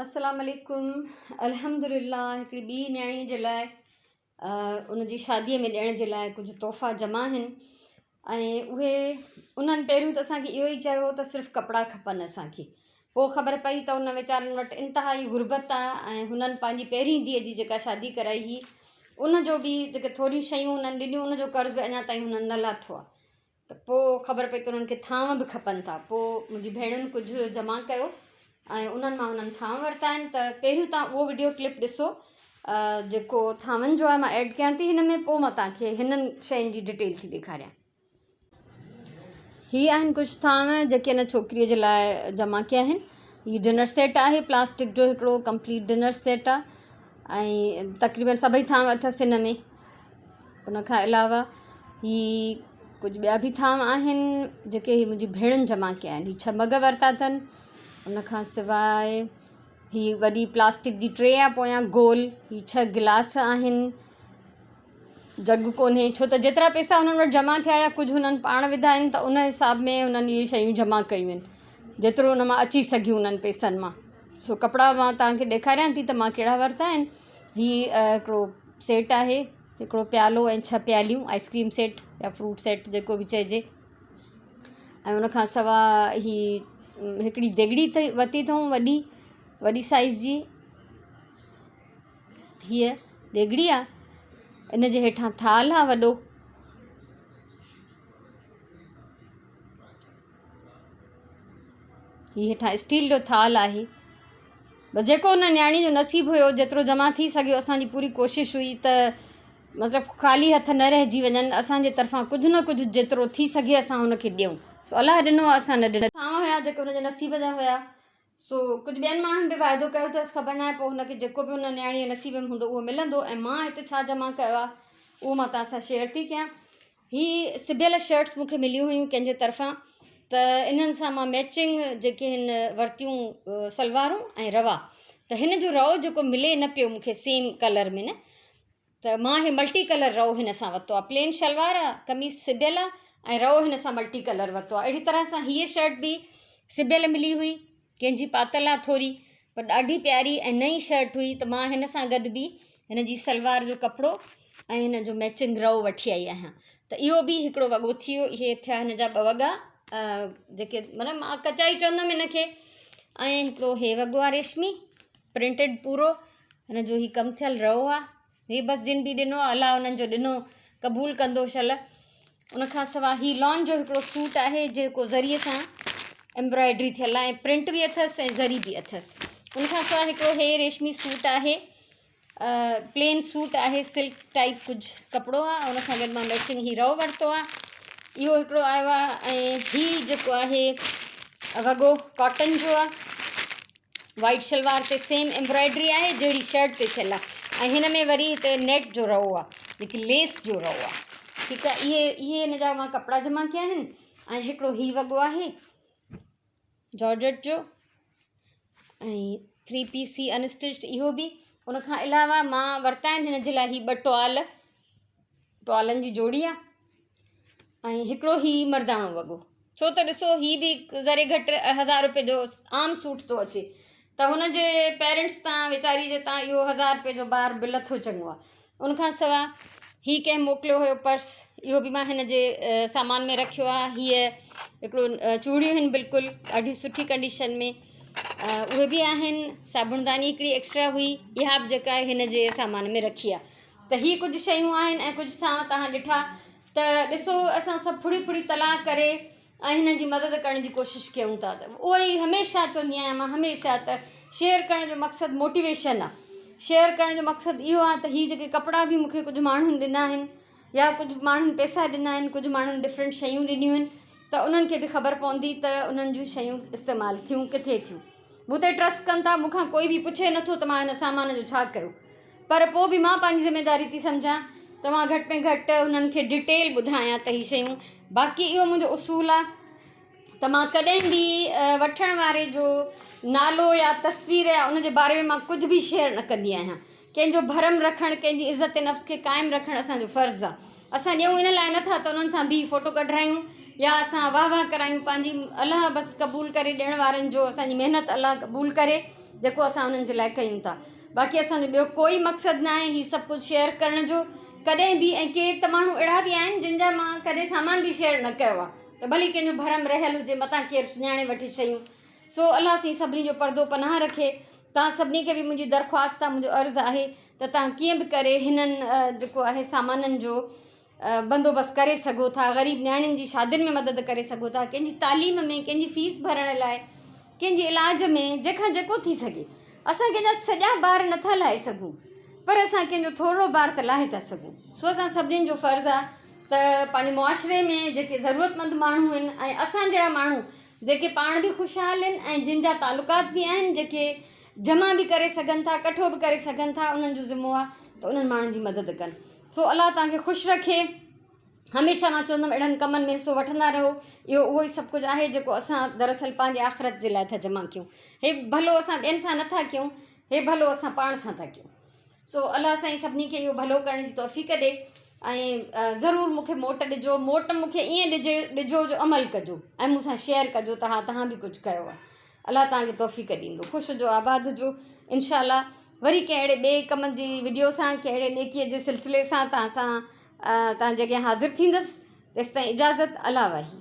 السلام عليڪم الحمدلله هڪڙي ٻي نياڻي جي لاء ان جي شادي ۾ ڏيڻ جي لاء ڪجهه تحفا جمع آهن ۽ اهي انهن پهريون ته اسانکي اهو ئي چيو ته صرف ڪپڙا کپن اسانکي پوء خبر پئي ته ان ويچارن وٽ انتهائي غربت آهي ۽ هنن پنهنجي پهرين ڌيء جي جيڪا شادي ڪرائي هئي ان جو به جيڪي ٿوريون شيون هنن ڏنيون ان جو قرض به اڃا تائين هنن نه لاٿو آهي ته پوء خبر پئي ته انهن کي ٿانو به کپن ٿا پوء منهنجي ڀيڻن ڪجهه جمع ڪيو ۽ انهن مان هنن ٿانو ورتا آهن ته پهريون تان اهو وڊيو ڪلپ ڏسو جيڪو ٿانون جو آهي مان ايڊ ڪيان ٿي هن ۾ پوء مان توهان کي هنن شين جي ڊيٽيل ٿي ڏيکاريان. هي آهن ڪجهه ٿانو جيڪي هن ڇوڪريء جي لاء جمع ڪيا آهن هي ڊنر سيٽ آهي پلاسٽڪ جو هڪڙو ڪمپليٽ ڊنر سيٽ آهي ۽ تقريبن سڀئي ٿانو اٿس هن ۾ ان کان علاوه هي ڪجهه ٻيا به ٿانو آهن جيڪي هي منهنجي ڀيڻن جمع ڪيا آهن هي ڇهه مگ ورتا اٿن ان کان سواءِ هي وڏي پلاسٽڪ جي ٽري آهي پويان گول هي ڇهه گلاس آهن جڳ ڪونهي ڇو ته جيترا پئسا هنن وٽ جمع ٿيا يا ڪجهه هنن پاڻ وڌا آهن ته ان حساب ۾ هنن اهي شيون جمع ڪيون آهن جيترو ان مان اچي سگهيون انهن پئسن مان سو ڪپڙا مان توهان کي ڏيکاريان ٿي ته مان ڪهڙا ورتا آهن هي هڪڙو سيٽ آهي هڪڙو پيالو ۽ ڇهه پياليون آئس ڪريم سيٽ يا فروٽ سيٽ جيڪو به چئجي ۽ ان کان سواءِ هي هڪڙي ديڳڙي اٿئي ورتي اٿئون وڏي وڏي سائيز جي هيءَ ديڳڙي آهي ان جي هيٺان ٿالهه آهي وڏو. هي هيٺان اسٽيل جو ٿالهه آهي. بس جيڪو ان نياڻي جو نصيب هيو جيترو جمع ٿي سگهيو اسان جي پوري ڪوشش هئي ته مطلب خالي هٿ نه رهجي وڃن اسان جي طرفان ڪجهه نه ڪجهه جيترو ٿي سگهي اسان هن کي ڏيون سو الله ڏنو اسان نه ڏنو. ٿانو هيا جيڪي هن جي نصيب جا هيا سو ڪجهه ٻين ماڻهن به واعدو ڪيو اٿس خبر ناهي پوء هن کي جيڪو به ان نياڻي جي نصيب ۾ هوندو اهو ملندو ۽ مان هت ڇا جمع ڪيو آهي اهو مان توهان سان شيئر ٿي ڪيان. هي سبيل شرٽس مون کي مليون هيون ڪنهن جي طرفان ته انهن سان مان ميچنگ جيڪي هن ورتيون سلوارون ۽ روا ته هن جو رئو جيڪو ملي نه پيو مون کي سيم ڪلر ۾ نه ته مان هي ملٽي ڪلر رئو هن سان ورتو آهي پلين شلوار آهي قميص سبيل آهي ۽ رئو هن سان ملٽي ڪلر ورتو آهي اهڙي طرح سان هيء شرٽ به سبيل ملي هئي ڪنهن جي پاتل آ ٿوري پر ڏاڍي پياري ۽ نئين شرٽ هئي ته مان هن سان گڏ به هن جي سلوار جو ڪپڙو ۽ هن جو ميچنگ رئو وٺي آئي آهيان ته اهو به هڪڙو وڳو ٿي ويو اهي ٿيا هن جا ٻه وڳا جيڪي مطلب مان ڪچا ئي چوندم هن کي ۽ هڪڙو هي وڳو آ ريشمي پرنٽيڊ پورو هن جو هي ڪم ٿيل رئو آ هي بس جن به ڏنو آهي الله انهن جو ڏنو قبول ڪندو شل ان کان سواء هي لان جو هڪڙو سوٽ آهي جيڪو زريء سان ايمبرائڊري ٿيل آهي ۽ پرنٽ به اٿس ۽ زري به اٿس ان کان سواء هڪڙو هي ريشمي سوٽ آهي پلين سوٽ آهي سلڪ ٽائپ ڪجهه ڪپڙو آهي ان سان گڏ مان ميچنگ هي رئو ورتو آهي اهو هڪڙو آيو آهي ۽ هي جيڪو آهي وڳو ڪاٽن جو آهي وائيٽ شلوار تي سيم ايمبرائڊري آهي جهڙي شرٽ تي ٿيل آهي ۽ هن ۾ وري هتي نيٽ جو رئو آهي جيڪي ليس جو رئو آهي ٺيڪ آهي اهي اهي هن جا مان ڪپڙا جمع ڪيا آهن ۽ هڪڙو هي وڳو آهي جارجٽ جو ۽ ٿري پيس هي انسٽچڊ اهو به ان کان علاوه مان ورتا آهن هن جي لاء هي ٻه ٽوال ٽوالن جي جوڙي آهي ۽ هڪڙو هي مرداڻو وڳو ڇو ته ڏسو هي به ذري گهٽ هزار روپئي جو عام سوٽ ٿو اچي ته هن جي پيرنٽس تان ويچاري جي تان اهو هزار روپئي جو بار به لٿو چڱو آهي ان کان سواء هي ڪنهن موڪليو هيو پرس اهو به مان هن جي سامان ۾ رکيو آهي هيء هڪڙو چوڙيون آهن بلڪل ڏاڍي سٺي ڪنڊيشن ۾ اهي به آهن صابڻ داني هڪڙي ايڪسٽرا هئي اها به جيڪا هن جي سامان ۾ رکي آهي ته هي ڪجهه شيون آهن ۽ ڪجهه ٿانو توهان ڏٺا ته ڏسو اسان سڀ ڦڙي ڦڙي تلاء ڪري ۽ هنن جي مدد ڪرڻ جي ڪوشش ڪيون ٿا ته اهو ئي هميشه چوندي آهيان مان هميشه ته شيئر ڪرڻ جو مقصد موٽيويشن آهي شيئر ڪرڻ جو مقصد اهو آهي ته هي جيڪي ڪپڙا به مون کي ڪجهه ماڻهن ڏنا آهن يا ڪجهه ماڻهن پئسا ڏنا آهن ڪجهه ماڻهن ڊفرنٽ شيون ڏنيون آهن ته انهن کي به خبر پوندي ته انهن جون شيون استعمال ٿيون ڪٿي ٿيون مون تي ٽرسٽ ڪن ٿا مون کان ڪوئي به پڇي نٿو ته مان هن سامان جو ڇا ڪيو پر پوء به مان پنهنجي ذميداري ٿي سمجهان ته مان گهٽ ۾ گهٽ انهن کي ڊيٽيل ٻڌايان ته هي شيون باقي اهو منهنجو اصول آهي ته مان ڪڏهن به وٺڻ واري جو نالو يا تصوير يا ان جي باري ۾ مان ڪجهه به شيئر نه ڪندي آهيان ڪنهن جو ڀرم رکڻ ڪنهن جي عزت نفس کي قائم رکڻ اسانجو فرض آهي اسان ڏيون ان لاء نٿا ته انهن سان بيهي فوٽو ڪڍرايون يا اسان واهه واهه ڪرايون پنهنجي الله بس قبول ڪري ڏيڻ وارن جو اسانجي محنت الله قبول ڪري. جيڪو اسان انهن جي لاء ڪيون ٿا. باقي اسان جو ٻيو ڪوئي مقصد نه آهي هي سڀ ڪجهه شيئر ڪرڻ جو ڪڏهن به ۽ ڪي ته ماڻهو اهڙا به آهن جن جا مان ڪڏهن سامان به شيئر نه ڪيو آهي ته ڀلي ڪنهن جو ڀرم رهيل هجي متان ڪير سڃاڻي وٺي شيون سو الله سائين سڀني جو پردو پناهه رکي. توهان سڀني کي به منهنجي درخواست آهي منهنجو عرض آهي ته توهان ڪيئن به ڪري هنن جيڪو آهي سامانن جو بندوبست ڪري سگهو ٿا غريب نياڻين جي شادين ۾ مدد ڪري سگهو ٿا ڪنهن جي تعليم ۾ ڪنهن جي فيس ڀرڻ لاء ڪنهن جي علاج ۾ جنهن کان جيڪو ٿي سگهي اسان ڪنهن جا سڄا بار نٿا لاهي سگهون پر اسان ڪنهن جو ٿورڙو بار ته لاهي ٿا سگهون سو اسان سڀني جو فرض آهي ته پنهنجي معاشري ۾ جيڪي ضرورتمند ماڻهو آهن ۽ اسان جهڙا ماڻهو جيڪي پاڻ به خوشحال آهن ۽ جن جا تعلقات به آهن جيڪي جمع به ڪري سگهن ٿا ڪٺو به ڪري سگهن ٿا انهن جو ذمو آهي ته انهن ماڻهن جي مدد ڪن سو الله توهان کي خوش رکي هميشه مان چوندم اهڙن ڪمن ۾ حصو وٺندا رهو اهو اهو ئي سڀ ڪجهه آهي جيڪو اسان دراصل پنهنجي آخرت جي لاء ٿا جمع ڪيون هي ڀلو اسان ٻين سان نٿا ڪيون هي ڀلو اسان پاڻ سان ٿا ڪيون سو الله سائين سڀني کي اهو ڀلو ڪرڻ جي توفيق ڏي ۽ ضرور مون کي موٽ ڏجو موٽ مون کي ائين ڏجي ڏجو جو عمل ڪجو ۽ مون سان شيئر ڪجو ته ها توهان به ڪجهه ڪيو آهي الله توهان کي توفيق ڏيندو خوش هجو آباد هجو انشاء الله وري ڪنهن اهڙي ٻئي ڪم جي وڊيو سان ڪنهن اهڙي نيڪي جي سلسلي سان توهان سان توهان جي اڳيان حاضر ٿيندس تيستائين اجازت الله واهي.